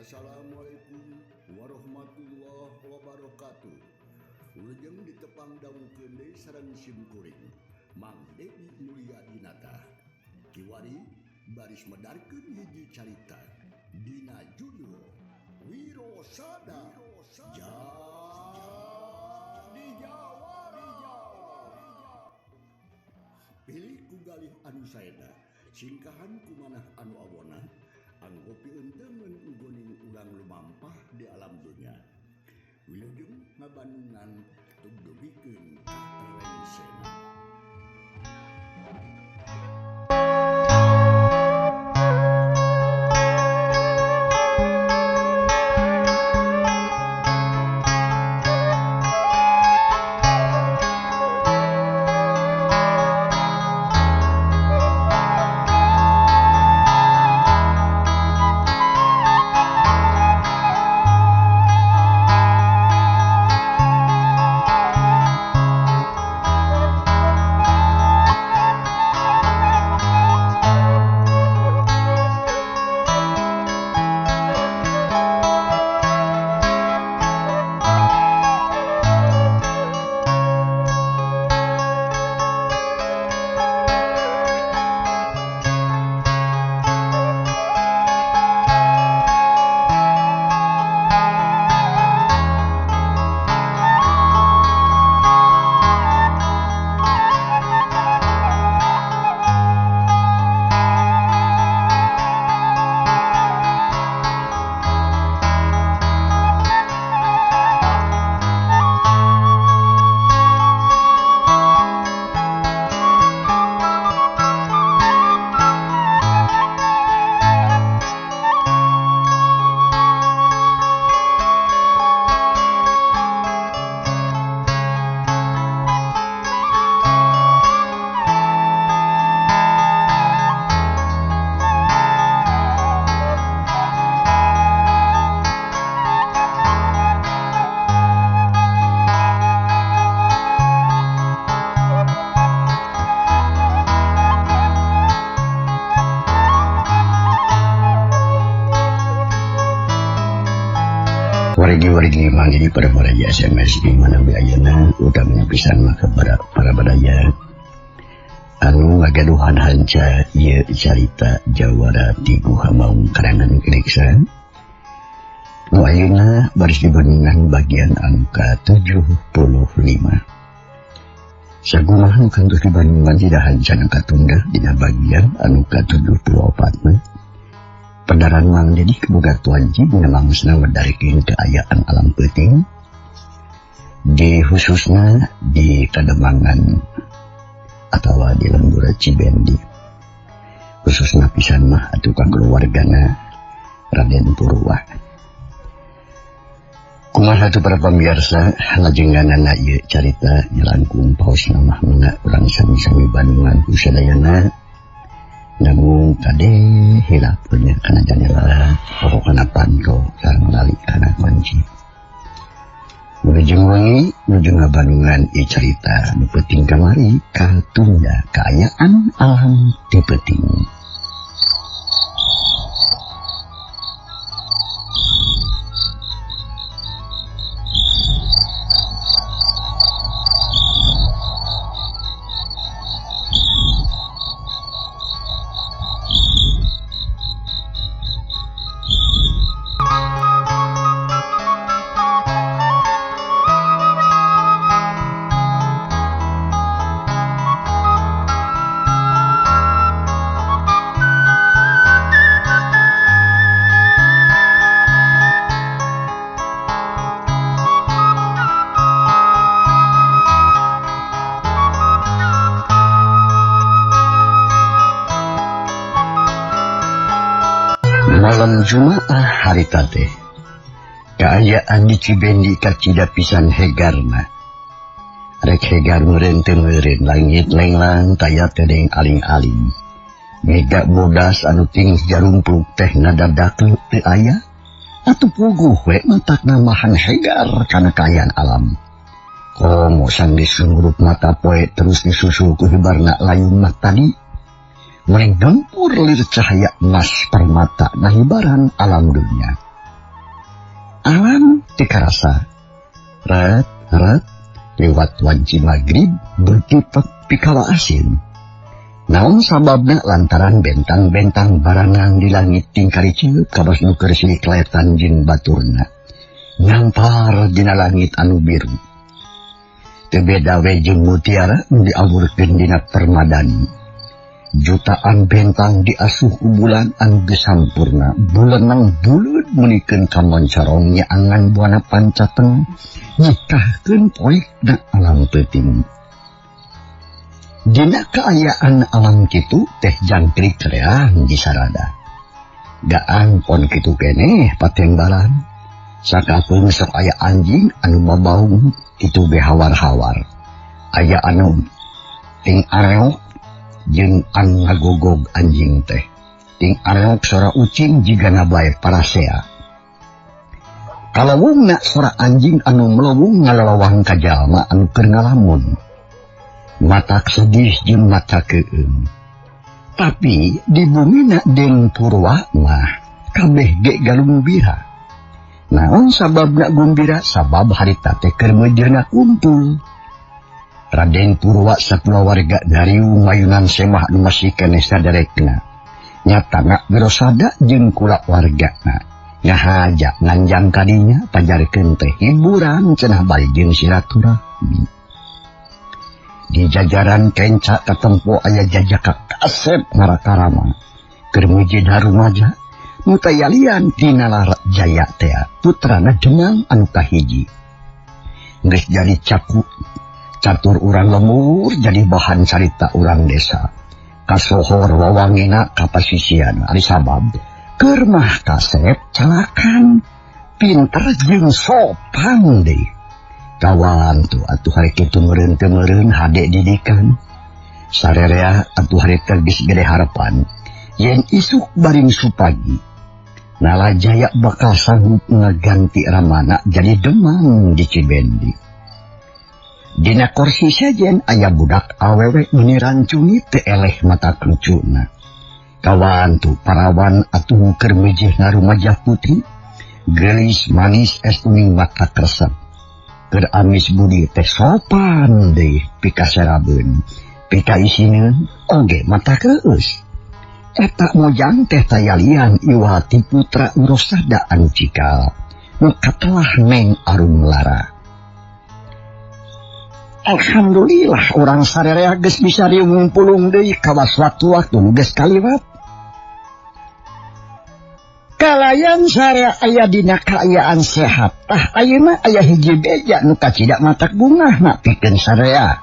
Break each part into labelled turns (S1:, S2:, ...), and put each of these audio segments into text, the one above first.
S1: Assalamualaikum warahmatullahi wabarakatuh. Wilujeng ditepang dangukeun deui sareng simkuring Mang Dedi Mulyadinata. Kiwari baris medarkeun hiji carita dina judul Wiro Sada Jadi Jawara. Pilih ku galih anu saena, singkahan ku manah anu awona, anggo pieunteumeun ugoning urang lumampah di alam dunya. Wilujeng ngabandungan tugdugikeun ka rengsena.
S2: Wargi-wargi manggi pada baraya SMS di mana biayana utamanya pisan maka para baraya anu ngagaduhan hanca ieu carita Jawara ti Guha Maung karangan Kriksa nu ayeuna baris dibandingkan bagian angka 75. Sakumaha nu kantos dibandingkan tidak hanca anu katunda dina bagian anu ka-74 mah. Pendaran Mang Dedi boga tuanji dina mangsna medarikeun kaayaan alam peuting di khususna di Kademangan atawa di lembur Cibendi, khususna pisan mah atuh ka keluargana Raden Purwa. Kumaha atuh para pamirsa lajenganana ieu carita nyelangkung paosna mah mangga urang sami-sami bandungan ku sadayana. Namun kade hilap punya kana jandela pokokna panto sareng lali kana kunci. Wilujeng wengi nuju ngabandungan ieu carita nu peuting kamari katunda kaayaan alam ti peuting. Malam Jumaah harita teh kaayaan di Cibendi kacida pisan hegarna. Rek hegar meureun teu meureun langit lenglang taya tedeng aling-aling. Mega bodas anu tinggi jarumpluk teh ngadadak teu aya atuh puguh we matakna mahan hegar kana kaayaan alam. Komo sanggeus ngurup mata poe terus disusul ku hibarna layung mah tadi. Mereng gempur lir cahaya emas permata nahibaran alam dunia. Alam teu karasa. Ret ret lewat wanci magrib beuki pikawa asin. Naon sababna lantaran bentang-bentang barangang di langit tingkari ceup kawas nu keur silih kletan jeung baturna. Nyampar dina langit anu biru. Teu beda we jeung mutiara nu diawurkeun dina permadani. Jutaan bentang diasuh ku bulan anu geus sampurna. Bulenang buleud meunikeun ka moncorong nyaangan buana pancateng nyikahkeun poekna alam peuting. Dina kaayaan alam kitu teh jangkrik reang disarada. Gaang pon kitu keneh patengbalan. Sakapeung sok aya anjing anu babaung kitu ge hawar-hawar. Aya anu ting areok jeung anu ngagogog anjing teh. Ting areok sora ucing jigana bae parasea. Kalawungna sora anjing anu melowung ngalolowang ka jalma anu keur ngalamun. Matak sedih jeung mata keung. Tapi di bumina Den Purwa mah kabeh ge galumbira. Naon sababna gumbira? Sabab harita teh keur meujeuhna kumpul. Raden Purwa sakulawarga dariung mayunan semah anu masih keneh saderekna. Nyatana Wirosada jeung kulawargana. Ngahaja nganjang kadinya pajarkeun teh hiburan cenah bari jeung silaturahmi. Di jajaran kenca katempo aya jajaka kasep ngarakarama. Keur meujeuh harumaja nu tayalian tina Jaya teh putrana Demang anu kahiji. Geus jadi caku catur urang lembur jadi bahan carita urang desa. Kasohor wawangina kapasisian ari sabab keur mah kasep calakan pinter jeung sopan deui. Kawan tuh atuh hari kitu meureun teu meureun hade didikan. Sarerea atuh hari teh geus gede harapan yen isuk baring supagi Nalajaya bakal sanggup ngaganti Ramana jadi Demang di Cibendi. Dina kursi sejen aya budak awewe meni rancuni teu eleh mata kelucuna. Kawan tuh parawan atuh keur mijih ngarumaja putri, geulis manis es kuning mata kresep. Keur amis budi teh sopan deui pikaserabeun, pikaisineun oge mata keus. Eta mojang teh tayalian Iwati putra Wirosada anu cikal nu katelah Neng Arum Lara. Alhamdulillah urang sarerea geus bisa riung pulung deui kawas waktu-waktu nu geus kaliwat. Kalayan sarea aya dina kaayaan sehat. Tah ayeuna aya hiji beja nu kacida matak bungahna pikeun sarea.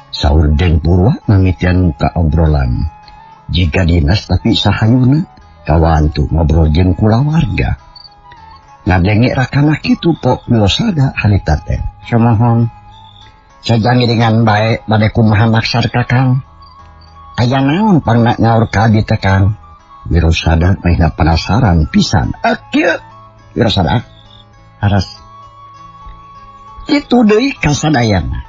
S2: Saur Den Purwa ngamitian muka obrolan. Jika dinas tapi sahayuna kawantu ngobrol jeung kulawarga. Ngadenge rakana kitu pok Wirosada harita teh. Sumohon sajangi dengan baik bade kumaha maksar kakang. Aya naon pangna nyaur ka abdi teh Kang? Wirosada meh penasaran pisan. Kieu Wirosada haras. Kitu deui kasadayana.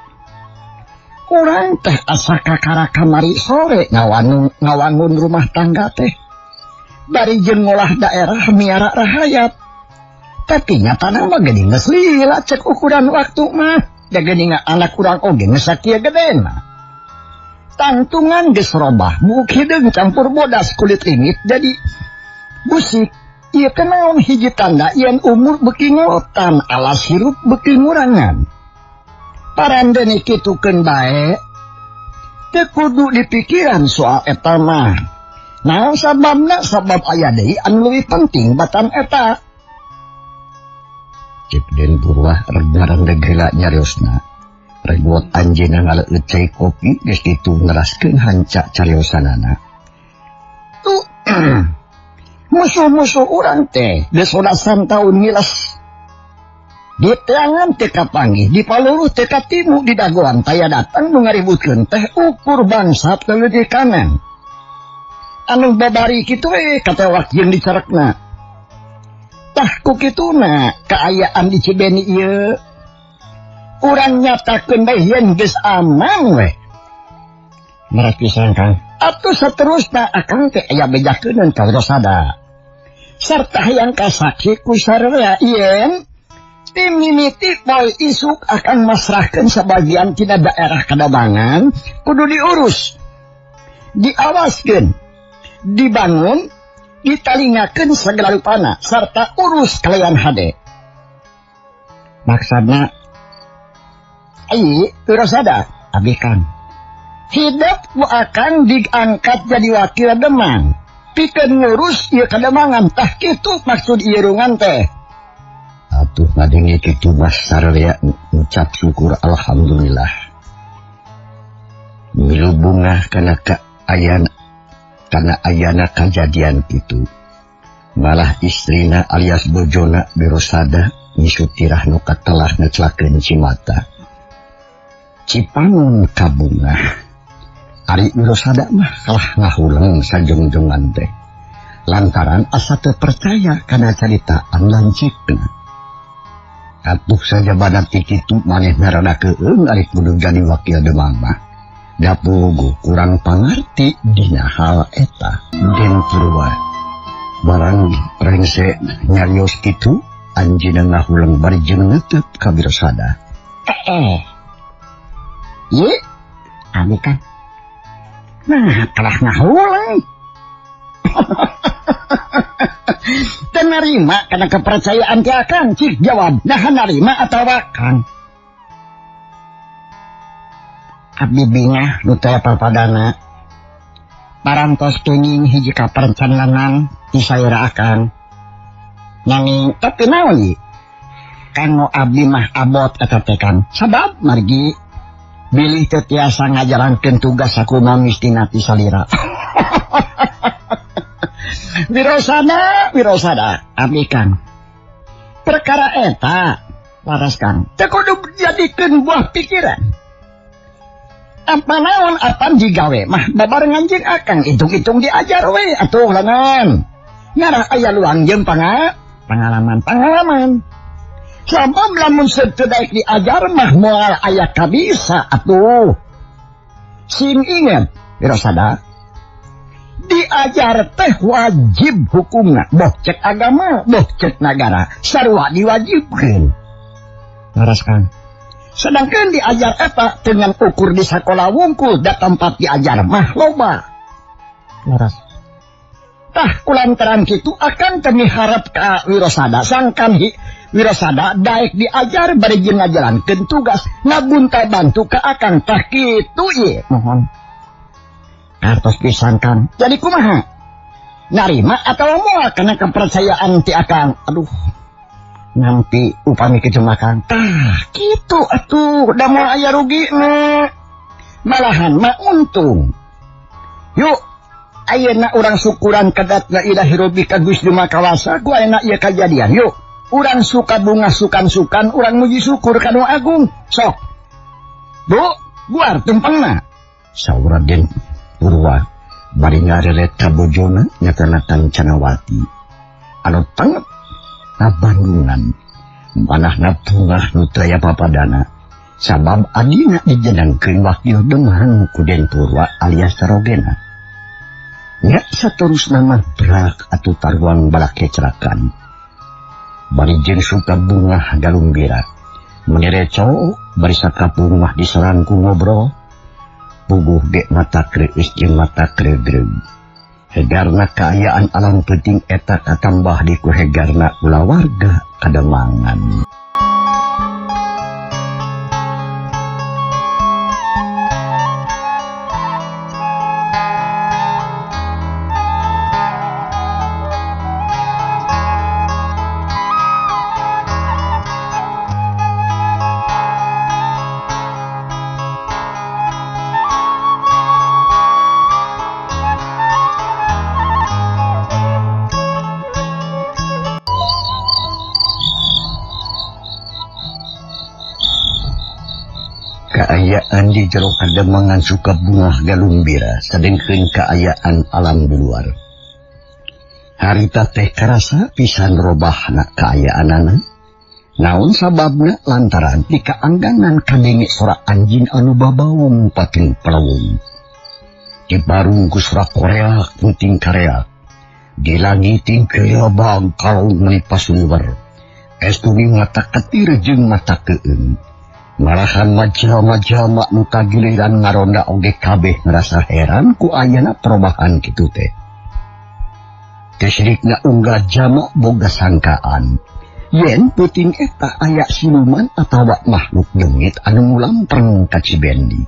S2: Urang teh asa kakara kamari sore ngawangun rumah tangga teh. Bari jeung ngolah daerah miara rahayat. Tapi nyatana mah geuning geus lila cek ukuran waktu mah. Da geuning anak urang oge geus sakieu gedena. Tangtungan geus robah, buuk hideung campur bodas kulit limit jadi busik. Ieu kenaon hiji tanda yen umur beuki ngolotan alas hirup beuki ngurangan. Parandene kitukeun bae teu kudu dipikiran soal eta mah. Naon sababna? Sabab aya deui anu leuwih penting batan eta. Cek Den Purwa reg heula nyariosna. Regot anjeunna ngaleueut cai kopi geus kitu neraskeun hanca cariosanana. Tuh musuh-musuh urang teh geus belasan taun ngiles. Di teangan teh kapanggih, di paluruh teh katimu, di dagoan taya datang nu ngaributkeun teh ukur bangsa teu kanan. Anu babari kitu we katewak jeung dicarekna. Tah ku kituna kaayaan di Cibeni ieu. Urang nyatakeun bae yen geus aman we. Meras pisan Kang. Atuh saterusna akang teh aya bejakeuneun ka Wirosada. Sarta hayang kasaksi ku sararea yen tim mimiti poe isuk akan masrahkeun sabagian tina daerah Kademangan kudu diurus, diawaskeun, dibangun, ditalingakeun sagala rupana sarta urus kalayan hade. Maksudna ai Wirosada abdi Kang hidup ku akang diangkat jadi wakil Demang pikeun ngurus ieu Kademangan tah kitu maksud ieu rungan teh.
S1: Atuh ngadenge kitu mah sararea ngucap syukur alhamdulillah. Milu bungah kana kaayaan kana ayana kajadian kitu. Malah istrina alias bojona Wirosada nyisu tirah nu katelah ngeclakeun cimata. Cipangun kabungah. Ari Wirosada mah kalah ngahuleng sajongjongan teh. Lantaran asa teu percaya kana caritaan lanceukna. Atuh sajabana ti kitu manehna rada keung ari kudu jadi wakil Demang mah. Da puguh kurang pangarti dina hal eta. Den Purwa barang rengse nyarios kitu anjeunna ngahuleng bari jeung neuteut ka Wirosada.
S2: Ye, abdi kan. Nah, kalah ngahuleng. Teu narima kana kepercayaan ti akang, cik jawab, nah narima atawa Kang. Abdi bingah nu teh papadana. Parantos kenging hiji kaperencananan ti saera akang. Nanging tapi naon ieu? Kanggo abdi mah abot eta teh Kang. Sabab margi bilih teu tiasa ngajalankeun tugas sakumaha mistina ti salira. Wirosada, Wirosada, abdi Kang. Perkara eta laras Kang, teu kudu dijadikeun buah pikiran. Apa naon apan digawe mah babarengan jeung akang hitung-hitung diajar we atuh langan. Ngarah aya luang jeung pengalaman-pengalaman. Sabab lamun teu daek diajar mah moal aya kabisa atuh. Sing inget Wirosada, diajar teh wajib hukumna, boh cek agama, boh cek nagara, sarua diwajibkeun. Laras Kang. Sedangkan diajar eta dengan ukur di sekolah wungkul da tempat diajar mah loba. Laras. Tah kulantaran kitu akan teh miharep ka Wirosada sangkan Wirosada daek diajar bari jeung ngajalankeun tugas ngabunta bantu ka akang tah kitu ieu mohon. Kartos pisan Kang. Jadi kumaha? Narima atawa moal kana kepercayaan ti akang? Aduh. Nampi upami kitu mah Kang. Tah kitu atuh da moal aya rugina. Malahan mah untung. Yuk ayeuna urang syukuran kadatna ilahi robbi ka Gusti Makawasa ku ayeuna ieu kajadian. Yuk urang suka bunga sukan-sukan urang muji syukur ka Nu Agung. Sok. Bu, guar tumpengna.
S1: Saur Raden Purwa bari ngareret ka bojona nyatana Canawati. Anu tengep na Bandungan. Manahna bungah nu teu aya papadana. Sabab adina dijenengkeun wakil Demang ku Den Purwa alias Sarogena. Nya saterusna mah brak atuh taruang balak kecerakan. Bari jeung suka bungah galumbira. Meni reco bari sakapung mah diserang ku ngobrol. Puguh ge mata kreueus jeung mata kregreg. Hegarna kaayaan alam penting eta katambah di ku hegarna kulawarga Kademangan. Kaayaan di jero Kademangan suka bungah galumbira sadengkeun kaayaan alam di luar. Harita teh karasa pisan robahna kaayaanana. Naon sababna lantaran ti kaanggangan kadenge sora anjing anu babaung pating pelawung. Dibarung ku sora koreak penting kareak.
S2: Di langit tingkelabang kalong meuni pasuliwer. Estu mata ketir jeung mata keung. Malahan majalma-jalma nu kagiliran ngaronda oge kabeh ngerasa heran ku ayana perubahan kitu teh. Kesirikna unggal jama boga sangkaan. Yen peuting eta aya siluman atawa makhluk leungit anu mulampreng ka Cibendi.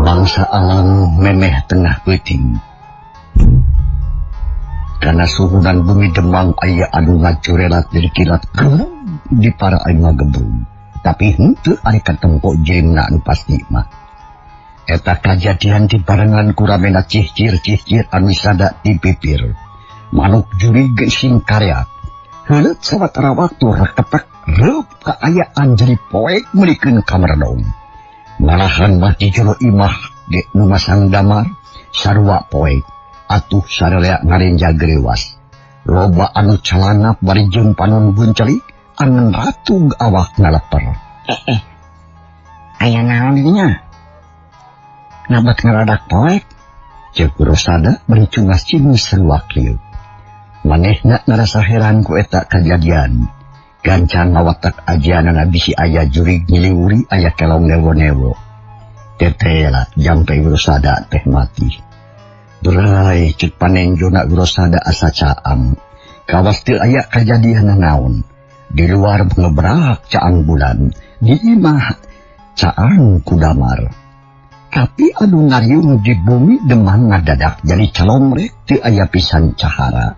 S2: Bangsa alam memeh tengah peuting. Karena suhunan bumi Demang aya anu ngacurelat dari kilat gerung di para aing ngagebrung. Tapi henteu ari katengko jirimna anu pasti mah. Eta kajadian dibarengan ku ramena cihcir-cihcir anu sada di pipir. Manuk jurig sing karya. Heuleut sawatara waktu reketek reup kaayaan jadi poek meulikeun kamerdong. Malahan mah di jero imah ge nu masang damar sarua poek. Atuh sararea ngarenja gerewas. Loba anu calangap bari jeung panon buncelik angen ratug awak ngaleper. Aya naon dinya? Nabat ngaradak poek? Ceuk Rosada bari cungas cingus saruak lieu. Manehna ngarasa heran ku eta kajadian. Gancang ngawatak ajianana bisi aya jurig nyiliwuri aya kelong newo-newo. Tetela jampe Rosada teh mati. Durai cek panenjona Wirosada asa caang. Kawas teu aya kajadian naon. Di luar ngebrak caang bulan, di imah caang kudamar. Tapi anu ngariung di bumi Demang ngadadak jadi calomrek teu aya pisan cahara.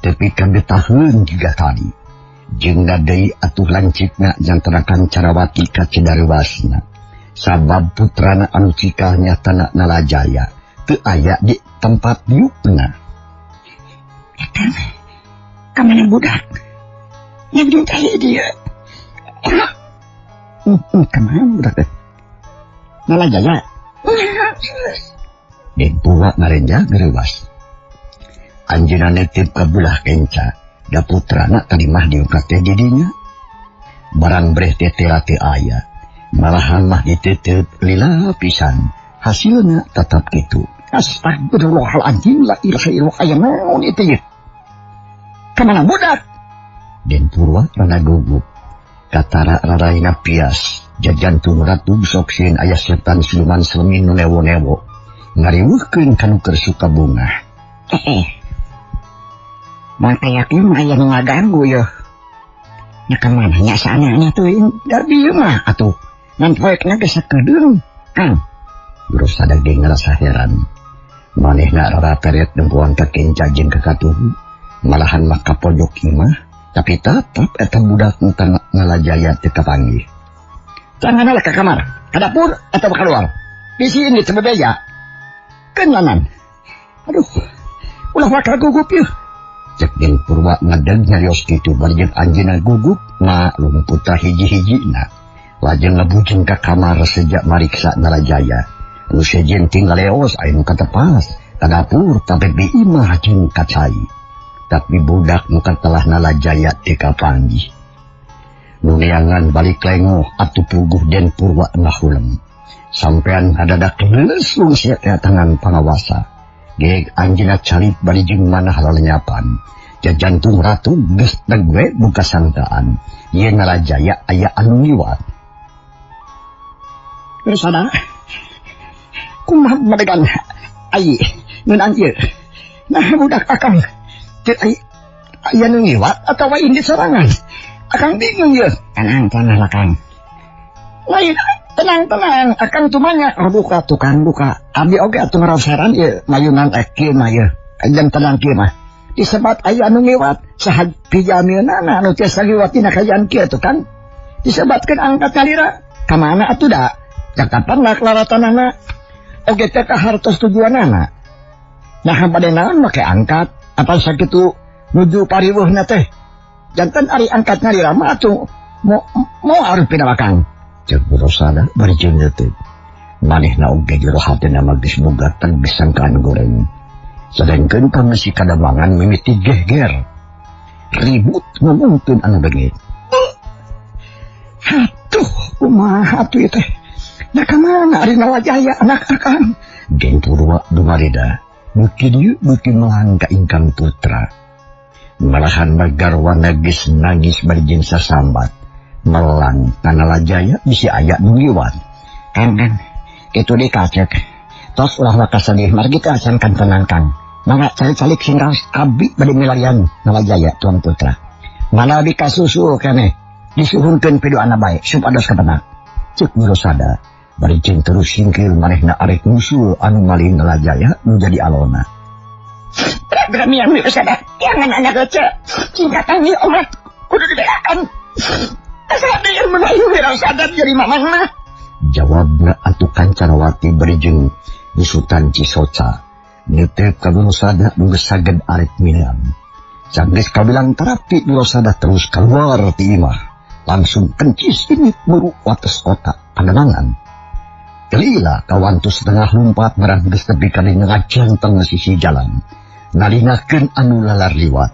S2: Tepi kagetaheun jiga tadi. Jeung deui atuh lancipna janterakan Carawati ka Cidarewasna. Sabab putrana anu cikal nyatana Nalajaya teu aya di tempat diukna.
S3: Akang, kamana budak? Yang dicari dia.
S2: Kamana budak teh? Nalajaya. Den pula ngarenja gereuwas. Anjeunna nitip ka belah kenca, da putrana tadi mah diukat teh di dinya. Barang breh teh teu aya. Malahan mah diteuteut lila pisan. Hasilna tetap kitu.
S3: Astagfirullahaladzim, la ilaha illallah, aya naon itu ye? Kamana budak?
S2: Den Purwa rada gugup. Katara raraina pias, jajantung ratu sok sieun aya setan siluman selemin nu newo-newo. Ngariweuhkeun kanu keur suka bungah.
S3: Maka yakin aya nu ngaganggu ye. Nya kamana nya saanana teuing da dieu mah atuh. Ngan poekna geus sakedeung, Kang.
S2: Wirosada ge ngarasa heran. Manehna rara peret nempoan ka kenca jeung ka katuhu. Malahan mah ka pojok imah, tapi tetep eta budak nu Nalajaya teu kapanggih.
S3: Tanganna lah ka kamar, ka dapur atawa keluar. Bisi ini teu bebeja. Keun lanan. Aduh, ulah waka gugup yeuh.
S2: Cek Den Purwa ngadeg nyarios kitu bari jeung anjeunna gugup maklum putra hiji-hijina. Lajeng ngabujeng ka kamar sejak mariksa Nalajaya. Nu sejen tinggal leos aya nu katepas ka dapur sampai di imah jeung ka cai. Tapi budak nu katelah Nalajaya teu kapanggih. Nu neangan balik lengoh atuh puguh Den Purwa ngahulem. Sampean ngadadak leus lungsiat tangan pangawasa. Geeg anjeunna calik bari jeung manah lalenyapan. Jajantung ratu geus teg we buka sangkaan. Ye Nalajaya aya anu ngiwat.
S3: Wirosada, kumaha madegan ai ngeunaan ieu? Nah budak akang teu aya nu ngiwat atawa ini sorangan. Akang bingung ieu. Tenang tenang lah Kang. Lain tenang tenang akang tumanya duka tukang duka. Abdi oge atuh ngaraos heran ieu mayunan kieu mah ieu. Jang tenang kieu mah. Disebat aya anu ngiwat saha pijamieunana anu tiasa ngiwat dina kajadian kieu tuh Kang. Disebatkeun angkat kalira ka mana atuh da? Cakapan lah laratanana. Oge teh ka hartos tujuanana. Nah bade naon make angkat apa sakitu nuju pariweuhna teh. Janten ari angkat ngalira mah atuh mo areup pina Kang.
S2: Cek Wirosada bari jeung leuteuk. Manehna oge jero hatena mah geus boga tegas sangkaan goreng. Sedangkeun pangeusi Kademangan mimiti geger. Ribut ngomongkeun anu leungit.
S3: Atuh, kumaha atuh ieu teh? Nah ka mana ari Nalajaya anak akang?
S2: Gen Purwa dumarida, beuki dieu beuki melang ka ingkang putra. Malahan garwana geus nangis bari jeung sasambat. Melang ka Nalajaya bisi aya nu ngiwat.
S3: Kang, Kang, kitu deui kacek. Tos ulah waka sedih, margi teh acan kan tenang Kang. Mangga calik-calik sing raos abdi bade milarian Nalajaya tuan putra. Mana abdi kasusul keneh disuhunkeun piduana bae supados kabenar.
S2: Ceuk Wirasada bari jeung terus singkir manehna arek ngusul anu malin Nalajaya nu jadi alona.
S3: Beramian Wirasada, jangan anak ece. Singkatan ieu omat kudu dibeakan. Asa deui menayu Wirasada jadi mamangna.
S2: Jawabna atuh Kancanawati bari jeung nyusutan Cisoca. Nitip ka Wirasada nu geus saged arek minang. Sanggeus kabilang terapi Wirasada terus keluar ti imah. Langsung kencis ini muru wates kota Pademangan. Kelila kawantu setengah lumpat merang geus tepi ka ngajanteng sisi jalan. Nalingakeun anu lalar liwat.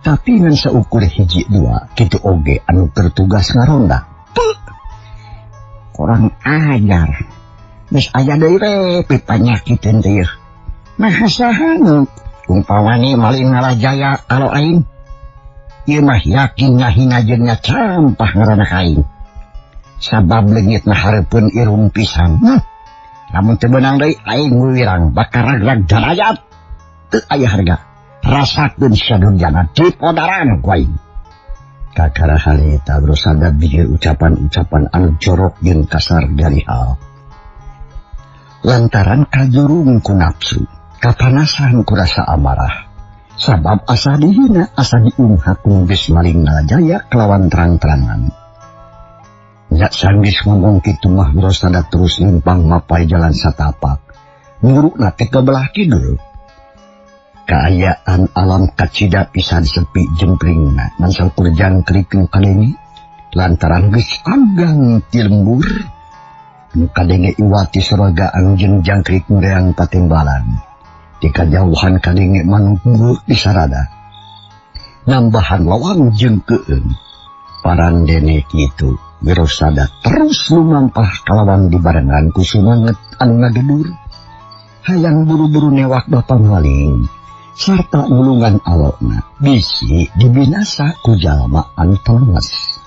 S2: Tapi ngan saukur hiji dua kitu oge anu tertugas ngaronda.
S3: Kurang ajar. Geus aya deui we pipanyakiteun teh ieu. Nah saha nu umpamane maling Nalajaya kalau aing ieu mah yakin ngahina jeung nyacampah ngaranna ka aing. Sabab leungitna hareupeun irung pisan. Lamun teu beunang deui aing wirang bakal ragrag darajat. Teu aya harga. Rasakeun sadurjana dipodaran ku aing.
S2: Kakara harita Wirasada bijil ucapan-ucapan anu jorok jeung kasar dari hal. Lantaran kajurung ku nafsu, kapanasan ku rasa amarah. Sabab asa dihina, asa diunghak ku geus maling Nalajaya kelawan terang-terangan. Nya sanggis ngomong kitu mah Wirasada terus limpang mapai jalan satapak. Ngurukna teh ka belah kidul. Kaayaan alam kacida pisan sepi jemplingna ngan saukur jangkrik nu kadenge lantaran geus ageng ti lembur nu kadenge iwati sorogaan jeung jangkrik ngreang patimbalan. Di kajauhan kadenge manuk nguruk di sarada nambahan lawang jeung keung. Parandene kitu Wirasada terus lumampah kalawan dibarengan ku sumanget anu ngagedur. Hayang buru-buru newak bapa maling sarta nulungan alokna bisi dibinasa ku jalma anu telenges.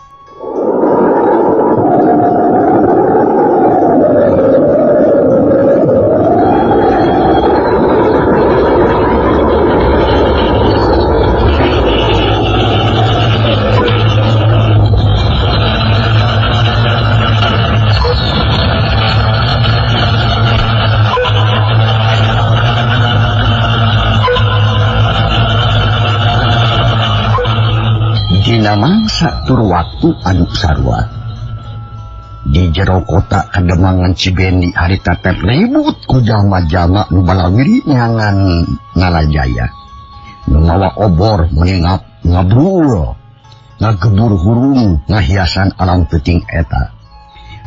S2: Dina mangsa tur waktu anu sarua. Di jero kota Kademangan Cibendi harita teh ribut ku jalma-jalma nu balawiri nyangan Nalajaya. Nu mawa obor meningap ngabrul, ngagebur hurung ngahiasan alam peuting eta.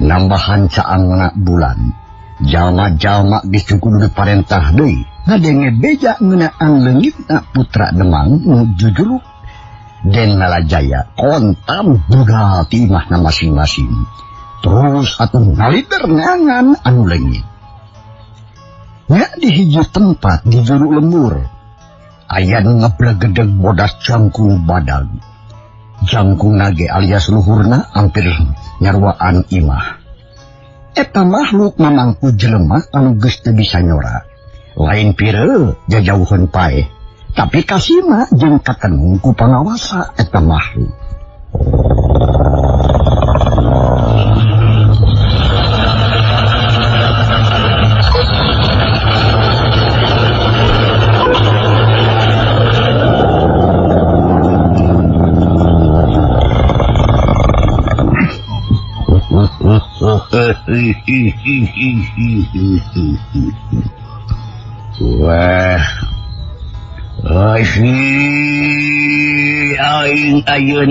S2: Nambahan caangna bulan. Jalma-jalma geus kudu diparentah deui ngadenge beja ngeunaan leungitna putra Demang nu jujuluk Den Nalajaya kontam budal ti imahna masing-masing. Terus atuh ngalider neangan anu leungit. Nya di hiji tempat di juru lembur aya nu ngablegedeg bodas jangkung badag. Jangkung nage alias luhurna hampir nyaruaan imah. Eta makhluk mamangku jelema anu geus teu bisa nyora. Lain pireul jajauheun paeh. Tapi kasima jeung katenung ku pangawasa eta makhluk.
S1: Wah, aing ayeun.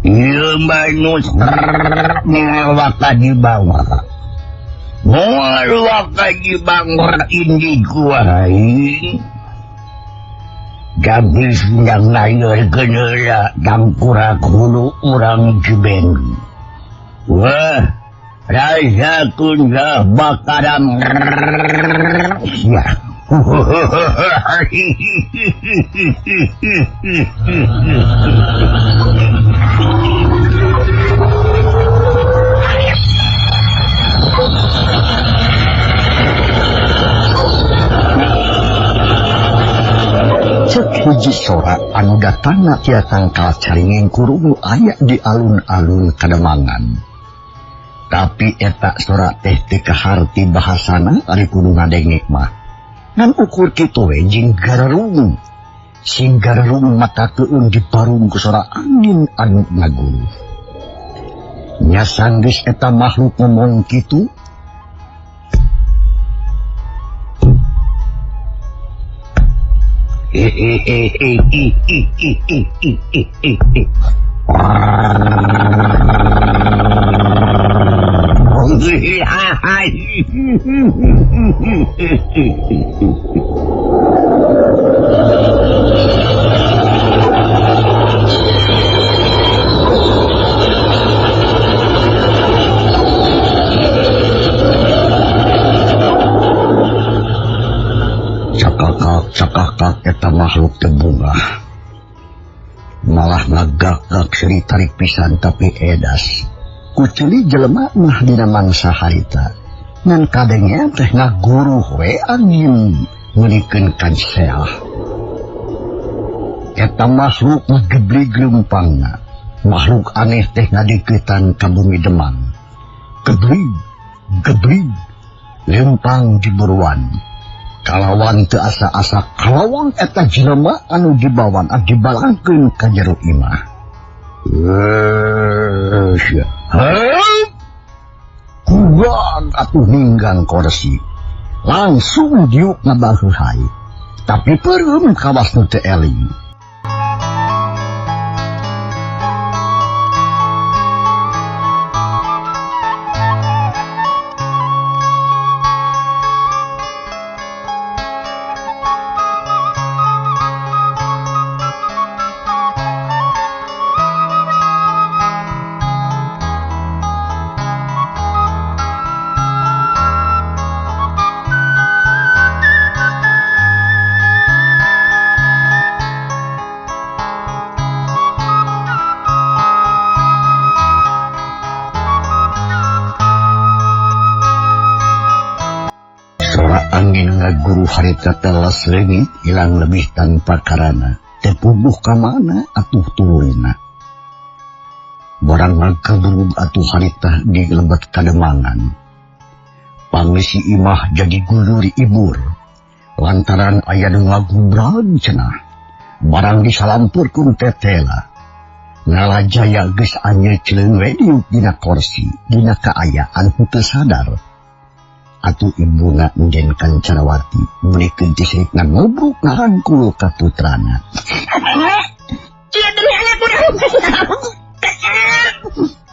S1: Ieu
S2: Manus waka di bawah. Moal waka di bangor indi kuaing. Gabis yang ngayor genera dangkurak hulu urang Cibendi. Wah, rasa kunjah bakaram. Ya. Cek hiji sora anu datangna tia tangkal caringin kurungu aya di alun-alun kademangan. Tapi eta sora teh teu kaharti bahasana ari kudu ngadenge mah. Ngan ukur kitu we jeung gararung. Sing gararung mata keun diparung ku sora angin anu ngaguru. Nya sanggeus eta makhluk ngomong kitu, Cakakak eta makhluk teu bungah. Malah ngagak-gak seri tarik pisan tapi edas. Kuceli jelema mah dina mangsa harita. Ngan kadenge teh ngaguruh we angin meulikeun kanseah. Eta makhluk ngegeblig leumpangna. Makhluk aneh teh ngadeuketan ka bumi Demang. Geblig, geblig, leumpang diburuan. Kalawan teu asa-asa kalawang eta jelema anu dibawan dibalangkeun ka jero imah. Kurang atuh ninggang korsi. Langsung diuk ngabaheuhai. Tapi peureum kawas nu teu eling. Angin ngaguru harita telas leungit hilang lebih tanpa karana. Tepuguh ka mana atuh turunna. Barang ngagebrug atuh harita di lebet kademangan. Pangisi imah jadi guluri ibur. Lantaran aya nu ngagubrag cenah. Barang disalampurkeun tetela. Nalajaya geus anjeun celeung we diuk dina korsi, dina kaayaan henteu sadar. Atuh ibuna Njen Kancarawati meulikeun tisirikna ngobruk ngarangkul ka putrana.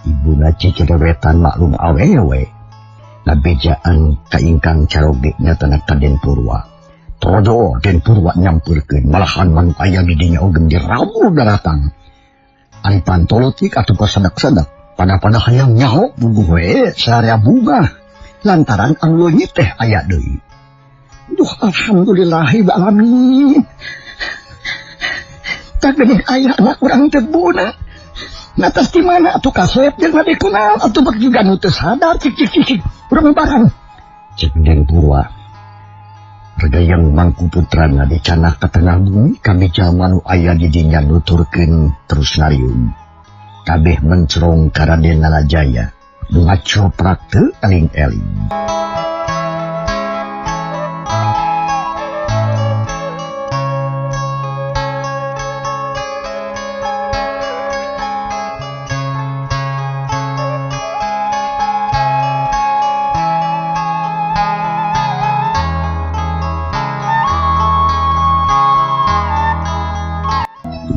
S2: Ibuna cecerewetan maklum awewe. Ngabejaan ka ingkang caroge nyatana ka Den Purwa. Todo Den Purwa nyampeurkeun malahan manu aya di dinya oge diramu daratang. Ari pantolotik atuh kasadak-sadak pada-pada hayang nyaho puguh we sarea bunga. Lantaran anu leungit teh aya deui. Duh alhamdulillahi alamin. Tah geuning aya anak urang teh buna. Natas di mana atuh kasep jeung dikenal atuh bek juga nu teu sadar cik cik cik urang barang. Cek Den Purwa. Regayang mangku putrana dicanak ka tengah bumi kami jalma nu aya di dinya nuturkeun terus ngariung. Kabeh mencerong ka Raden Nalajaya. Ngacoprak teu eling-eling.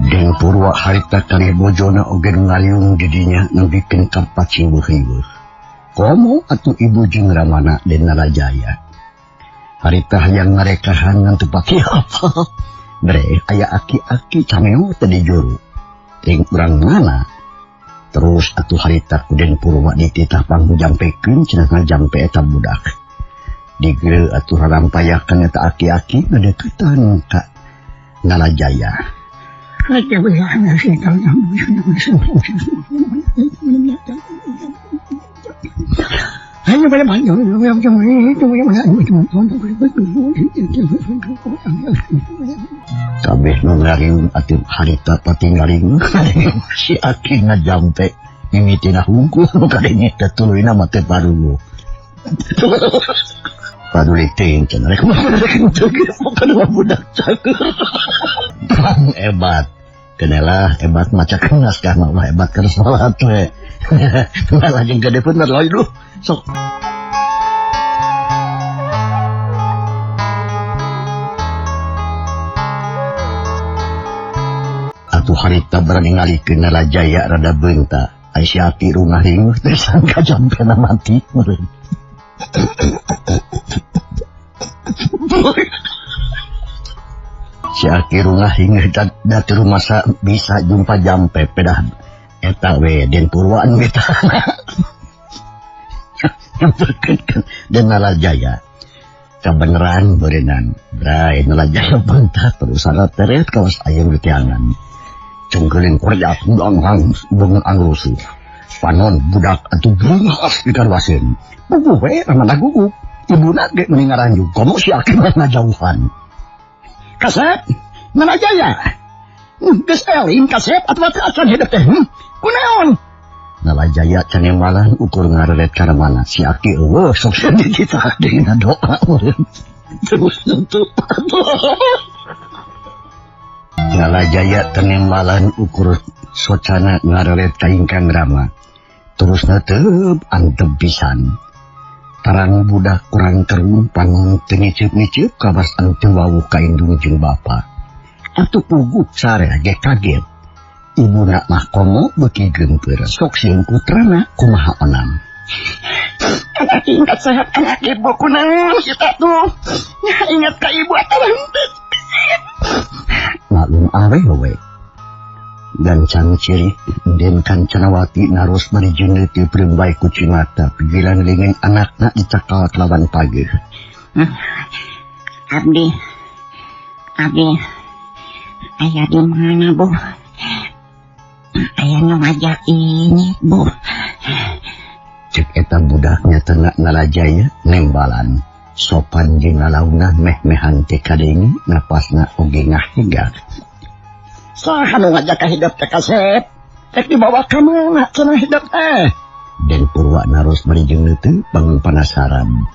S2: Den Purwa Purwa harita kalih bojona oge nu ngariung di dinya nepikeun ka paciweuh-riweuh. Komo atuh ibu jeung ramana Den Nalajaya. Harita hayang ngarekahan ngan teu pati apa. Bre aya aki-aki cameo teh di juru. Ting urang mana? Terus atuh harita ku Den Purwa dititah pangjampekeun cenah ngajampe eta budak. Digre atuh rarampayakan eta aki-aki ngadeukeutan ka Nalajaya. Kabeh nu ngariung atuh harita patinggaling si aki ngajampe mimitina hungkul nu kadenge teh tuluyna mah teh paruguh. Paduli teuing cenah rek bukan budak cager. Hebat. Kenalah hebat maca naskah mah ulah hebat keur salat we. Malah jeung gede pun lain duh. Sok. Atuh harita berani ngalikeun Nalajaya rada beunta. Ai si aki rungah ringuh teh sangka jampena mati meureun. Si aki rungah hinggeuh da teu rumasa bisa jumpa jampe pedah eta we Den Purwa anu eta. Nyamperkeun Den Nalajaya. Kabeneran beureunang. Bray Nalajaya bantah terus teret kawas aya nu ditiangan. Cungkeuling korjak udang beungeut angrusuh. Panon budak atuh beungas dikarwaseun. Puguh we ramana gugup. Ibuna ge meni ngaranjug komo si aki mah ngajauhan.
S3: Kasep, Nalajaya. Geus eling kasep atuh teu acan hidup teh. Kunaon?
S2: Nalajaya canemalan ukur ngareret ka mana si aki eueuh sok dititah deui ngadoa meureun. Terus nutup. Nalajaya tenembalan ukur socana ngareret ka ingkang rama. Terus netep antep pisan. Tarang budak kurang terun panon teu ngiceup-ngiceup kawas anu teu wawuh ka indung jeung bapa. Atuh puguh sarea ge kaget. Ibuna mah komo beuki geumpeur sok sieun putrana kumaha onam.
S3: Anak ingat sehat anak ibu kunaon kita tuh. Ingat ka ibu atawa henteu.
S2: Maklum awewe. Gancang ciri Den Kancanawati naros bari jeung teu peureum bae ku cimata pigilan leungeun anakna dicakal kalawan pageuh.
S4: Abdi aya di mana Bu? Aya nu ngajak ini Bu.
S2: Cek eta budak nyatana Nalajaya nembalan. Sopan jeung ngalauna meh-mehan teh kadenge napasna oge ngahegak.
S3: Saha nu ngajak ka hidup teh kasep? Rek dibawa ka mana cenah hidup teh?
S2: Den Purwa naros bari jeung neuteut bangun panasaran.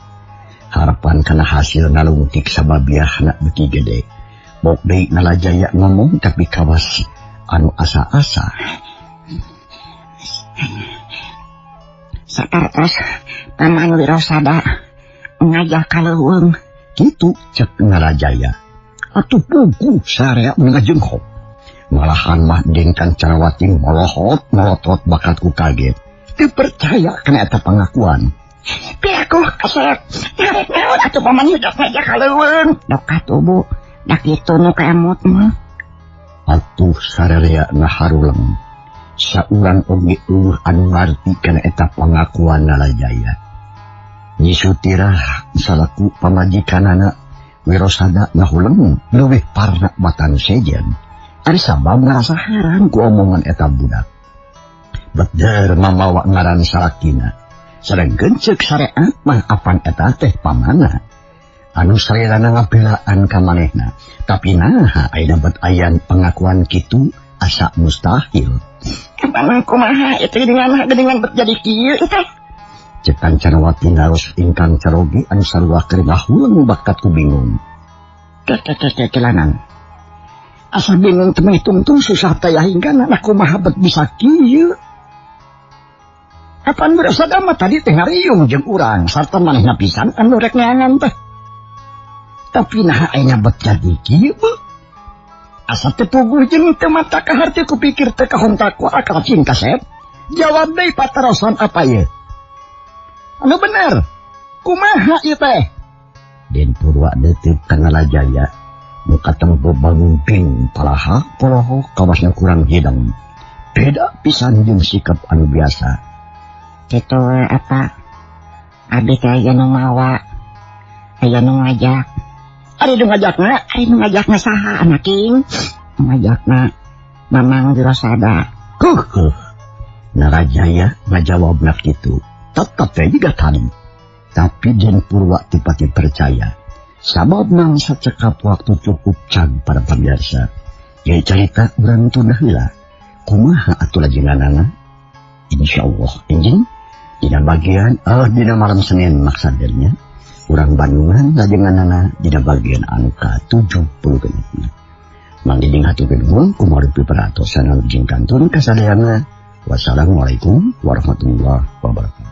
S2: Harapan kana hasil nalungtik sababiahna beuki gede. Bok deui Nalajaya ngomong tapi kawas anu asa-asa.
S4: Sapertos Paman Wirosada ngajak ka leuweung.
S2: Kitu cek Nalajaya. Atuh puguh sarea ngajengkok. Malahan mah Den Kancanawati molohot molotot bakat ku kaget. Teu percaya kana eta pangakuan.
S3: Piakuh kasep. Ngarep naon atuh paman hidup ngajak ka leuweung.
S4: Dok atuh Bu, da kitu nu kaemut mah.
S2: Atuh sararea ngaharuleng. Saurang oge eueuh anu ngarti kana eta pangakuan Nalajaya. Nyi Sutirah salaku pamajikanana Wirosada ngahuleng leuwih parna batan sejen. Ari sabab ngarasa heran ku omongan eta budak. Beder mamawa ngaran salakina. Sedengkeun ceuk sareat mah apan eta teh pamana. Anu sarerana ngabelaan ka manehna. Tapi naha ayeuna bet ayan pengakuan kitu asa mustahil.
S3: Paman kumaha itu dengan bet jadi kieu teh.
S2: Cek Kancanawati naros ingkang caroge anu sarua keur ngahuleng bakat ku bingung.
S3: Kekekekelanan. Asa bingung teh tungtung susah teh hingga anak kumaha bet bisa kieu. Apan Wirosada mah tadi teh ngariung jeung urang sarta manehna pisan anu rek neangan teh. Tapi naha ayeuna bet jadi kieu bu. Asa teu puguh jeung teu mata kaharti ku pikir teu kahontak ku akal cing kasep. Jawab deui patarosan apa ieu? Anu bener. Kumaha ieu teh?
S2: Den Purwa deuteup ka Narajaya nu katempo bangunting palaha poloho kawasna kurang hidang. Beda pisan jeung sikap anu biasa.
S4: Kitu we apa? Abi teh aya nu mawa, aya nu ngajak.
S3: Ari nu ngajakna?
S4: Ari nu ngajakna saha anak king? Nu ngajakna Mamang Wirosada.
S2: Keuheuh. Narajaya ngajawabna kitu. Tetep we jiga tadi. Tapi Den Purwa teu pati percaya. Sabab mangsa cekap waktu cukup cag para pemirsa. Ye carita urang tunda heula. Kumaha atuh lajenganana? Insyaallah enjing dina bagian dina malam Senin maksadernya urang Bandungan lajenganana dina bagian anu ka-76. Mang Diding haturkeun nuhun kumaha perhatosan anu jeung kantun kasadayana. Wassalamualaikum warahmatullahi wabarakatuh.